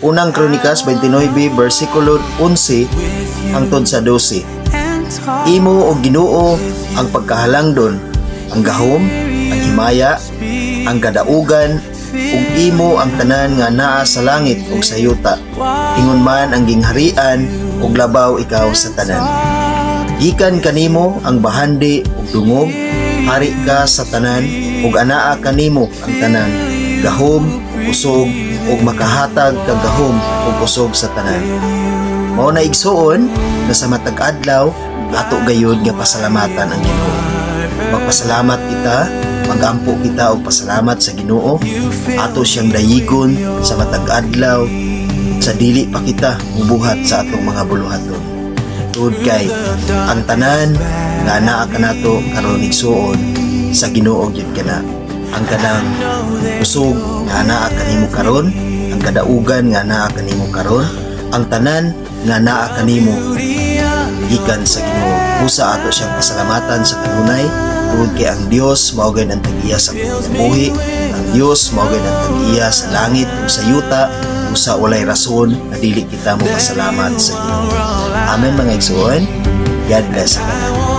Unang Kronikas 29 versikulo 11 hangtod sa 12. Imo, o Ginoo, ang pagkahalangdon, ang gahom, ang himaya, ang kadaugan, ug imo ang tanan nga naa sa langit ug sa yuta. Ingon man ang gingharian ug labaw ikaw sa tanan. Gikan kanimo ang bahandi ug dungog, hari ka sa tanan ug anaa kanimo ang tanan. Gahom, kusog ug makahatag kag gahom ug kusog sa tanan. Mao na, igsuon, na sa matag adlaw ato gayud nga pasalamatan ang Ginoo. Magpasalamat kita, magampo kita og pasalamat sa Ginoo. Ato siyang dayigon sa matag adlaw sa dili pa kita mubuhat sa atong mga buluhaton. Tungod kay ang tanan nga naa kanato karon, igsuon, sa Ginoo gyud kana. Ang kanang kusog nga naa kanimo karon, ang kadaugan nga naa kanimo karon, ang tanan nga naa kanimo gikan sa Ginoo. Busa ato siyang pasalamatan sa kanunay tungod kay ang Dios mao gayud ang tag-iya sa kinabuhi, ang Dios mao gayud ang tag-iya sa langit ug sa yuta. Usa walay rason na dili kita mo pasalamat sa Ginoo. Amen, mga igsuon. God bless sa tanan.